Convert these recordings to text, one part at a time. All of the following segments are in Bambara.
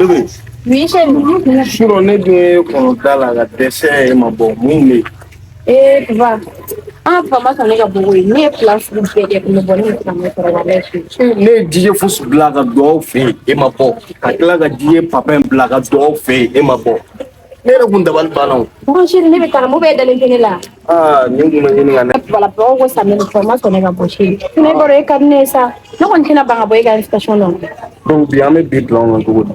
Bébé. Oui, chérie. Surɔ ne dun ye kɔnɔ da la ka dɛsɛ e ma bɔ mun bɛ yen? Eh, papa. An ka papa ma sɔn ne ka bɔ koyi. Ne ye plan sugu bɛɛ kɛ kun bɛ bɔ ne ma se ka sɔrɔ walayi. Ne ye DJ Fusi bila ka don aw fɛ yen e ma bɔ, ka tila ka DJ Papa in bila ka don aw fɛ yen e ma bɔ. Ne yɛrɛ kun dabali banna o. Bon chérie, ne bɛ taga mun bɛɛ dalen tɛ ne la. Aa nin kun bɛ ɲini ka ne. Wala papa ko samedi papa ma sɔn ne ka bɔ chérie. Ne bɔra e ka di ne ye sa. Ne kɔni tɛna ban ka bɔ e ka invitation na. Donc bi an bɛ bi plan kan cogo di?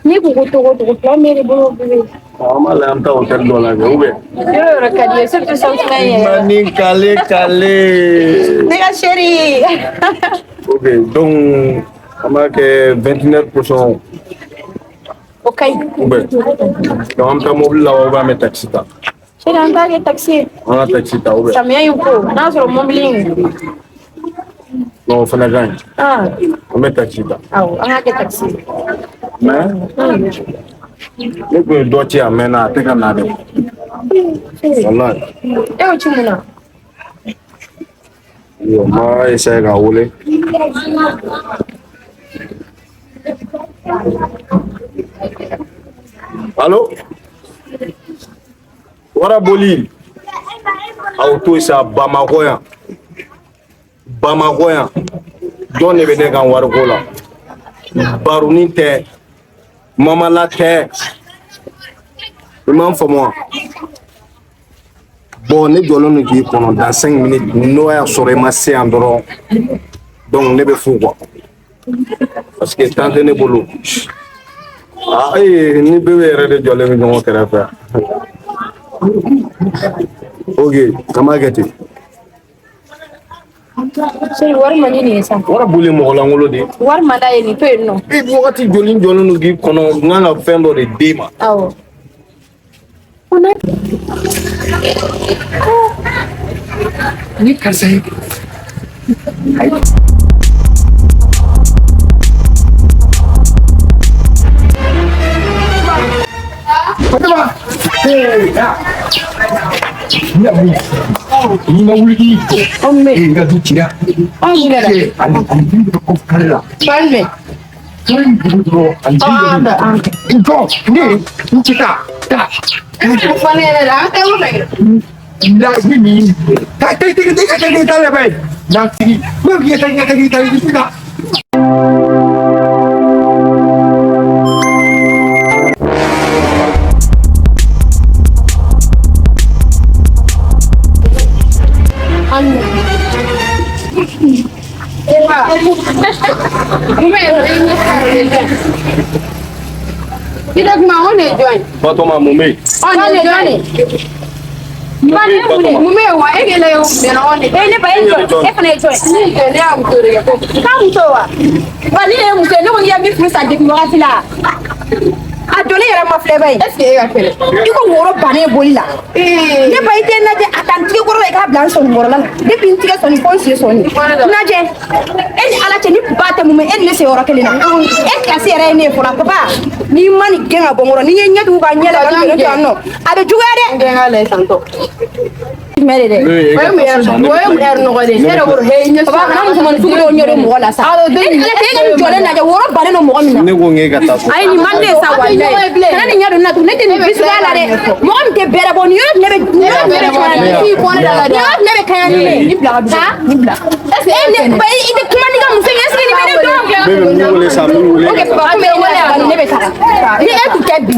N'i ko ko togo togo plan b'e de bolo bébé. An b'a lajɛ an bɛ taa hôtel dɔ la kɛ ou bien. Yɔrɔ yɔrɔ ka di ye surtout sɔnsuma in yɛrɛ. Mani kale kale. Ne ka chérie. Ok, donc an b'a kɛ 21h kosɔn. O ka ɲi. Ou bien. Donc an bɛ taa mobili la ou bien an bɛ taxi ta. Chérie, an t'a kɛ taxi ye. An ka taxi ta ou bien. Samiya in ko n'a sɔrɔ mobili in. Non, o fana ka ɲi. Ah, An bɛ taxi ta. awɔ, an k'a kɛ taxi ye. Mais ne kun ye dɔ ci a mɛnna a tɛ ka na dɛ. Walayi. E y'o ci mun na? Yo, n b'a essayer k'a wele. Allo? Wara boli. Aw to yen sa Bamakɔ yan. Bamakɔ yan. Jɔn de bɛ ne kan wariko la? Baronin tɛ. Mamala tɛ. I m'a faamu wa? Bon, ne jɔlen don k'i kɔnɔ dans 5 minutes n'o y'a sɔrɔ i ma se yan dɔrɔn donc ne bɛ fo quoi. Parce que temps tɛ ne bolo. Ah, ee, ni bébé yɛrɛ de jɔlen bɛ ɲɔgɔn kɛrɛfɛ. Ok, an b'a kɛ ten. Chérie, wari man di nin ye sa. Wari boli mɔgɔ lankolon de ye. Wari man d'a ye nin to yen nɔ. E wagati joli n jɔlen don k'i kɔnɔ n kan ka fɛn dɔ de d'e ma. Awɔ. Ni karisa ye. Fatima! Hey, ya. Ni wuli. Ni ma wuli k'i jɔ. Anw bɛ. Ee, i ka du cira. Anw wulila. Ee, ani den bɛ ko kare la. Fan jumɛn? Kare in dugu dɔrɔn ani den An bɛ tɛ an tɛ. n jɔ ne n tɛ taa taa. Fɔ ne yɛrɛ la an tɛ wuli. La ni nin taa taa taa taa taa taa labɛn. Na sigi. Ne ko k'i ka taa i ka taa i ka taa i ka taa. Mun bɛ yen i ɲɛ sara de. I tɛ kuma o de ye jɔn ye? Batɔma mun bɛ yen? Ɔ nin ye jɔn ye? Mun bɛ yen wa e kɛlen ye mɛnɛ o de. E ne ba e jɔ e fana ye jɔn ye? Ne jɔ ne y'a muso de kɛ ko. K'a muso wa? Wa ne ye muso ye ne ko k'i ka min furu sa depuis wagati la. A donni yɛrɛ ma filɛ ba ye. Est ce que e ka kɛlɛ? I ko woro bannen boli la. Ne ba i tɛ n lajɛ a ta n tigɛ kɔrɔ la i k'a bila n sɔnni kɔrɔla la. Depuis n tigɛ sɔnni fo n sen sɔnni. Lajɛ e ni Ala cɛ ni ba tɛ mun e ni ne se yɔrɔ kelen na. E kilasi yɛrɛ ye ne ye fɔlɔ papa n'i ma nin gɛn ka bɔ n kɔrɔ n'i ye ɲɛ tugu ka ɲɛ la ka n to yan nɔ a bɛ juguya dɛ. N gɛn ka lajɛ tantɔ. Jumɛn de dɛ? O ye mun yɛrɛ o ye mun yɛrɛ nɔgɔ de ye? Ne yɛrɛ ko he ɲɛ Papa kana musomanin sugu dɔw ɲɛ don mɔgɔ la sa. Awɔ, den E ni Ala cɛ e ka nin jɔlen lajɛ woro bannen don mɔgɔ min na. Ne ko k'e ka taa so. Ayi nin man di ne ye sa walayi. Kana nin ɲɛ don ne la tugun ne tɛ nin bisuya la dɛ. Mɔgɔ min tɛ bɛrɛ bɔ nin yɔrɔ jumɛn bɛ nin yɔrɔ jumɛn bɛ cogoya la. K'i bɔ ne da la dɛ. Nin yɔrɔ jumɛn bɛ kaɲa ni ne ye? Ni bila ka don. Ni bila. Est ce que e ne ba i tɛ kuma ni ka muso ye est ce que nin bɛ ne dɔn? Bébé n b'i wele sa n b'i wele. Ok papa komi e wele yan ne bɛ taga. Ni e tun tɛ bi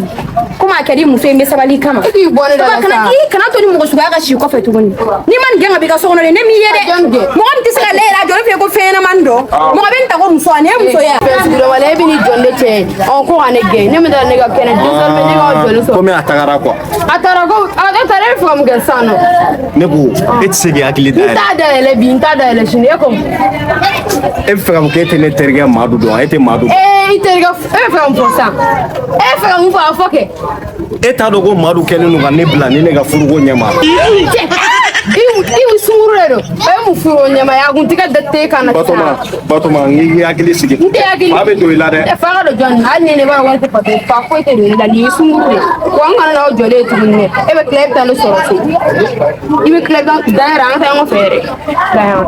komi a kɛra i muso ye n bɛ sabali i kama. E k'i bɔ ne da Papa la kana sa. i kana to ni mɔgɔ suguya ka si kɔfɛ tuguni. N'i ma nin gɛn ka bɔ i ka so kɔnɔ dɛ ne m'i ye dɛ. Jɔn gɛn? Mɔgɔ min tɛ se ka lɛ yɛrɛ a jɔlen filɛ ko fɛn ɲɛnamani dɔ. Mɔgɔ bɛ nin ta ko muso ani ye muso ye. Fɛn sugu dɔ wala e bɛ n'i jɔ ne cɛ ye. Ɔ ko ka ne gɛn ne ma taa ne ka kɛnɛ désormais ne k'aw jɔlen sɔrɔ. Komi a tagara quoi. A taara ko a taara e bɛ fɛ ka mun kɛ sisan nɔ? Ne ko e tɛ se k'i hakili N dayɛlɛ. t'a dayɛlɛ bi n t'a dayɛlɛ sini e ko. E bɛ fɛ ka fɔ k'e tɛ ne terikɛ Madu dɔn e tɛ Madu dɔn. Ee i terikɛ e bɛ fɛ ka mun fɔ sisan? E bɛ fɛ ka mun fɔ a fɔ kɛ. E t'a dɔn ko Madu kɛlen don ka ne bila ni ne ka furuko ɲɛma. I sunkuru de don. O ye mun furu o ɲɛma ye a kun tɛ ka da te kan na sisan. Batɔma Batɔma n k'i hakili sigi. N tɛ hakili. Fa bɛ don i la dɛ. E fa ka don jɔn na hali ni ne b'a wari tɛ fa fa foyi tɛ don i la nin ye sunkuru de ye. Wa n kana n'aw jɔlen ye tuguni dɛ. E bɛ tila e bɛ taa ne sɔrɔ so. I bɛ tila i bɛ taa da yɛrɛ an ka taa ɲɔgɔn fɛ yɛrɛ. Da yan.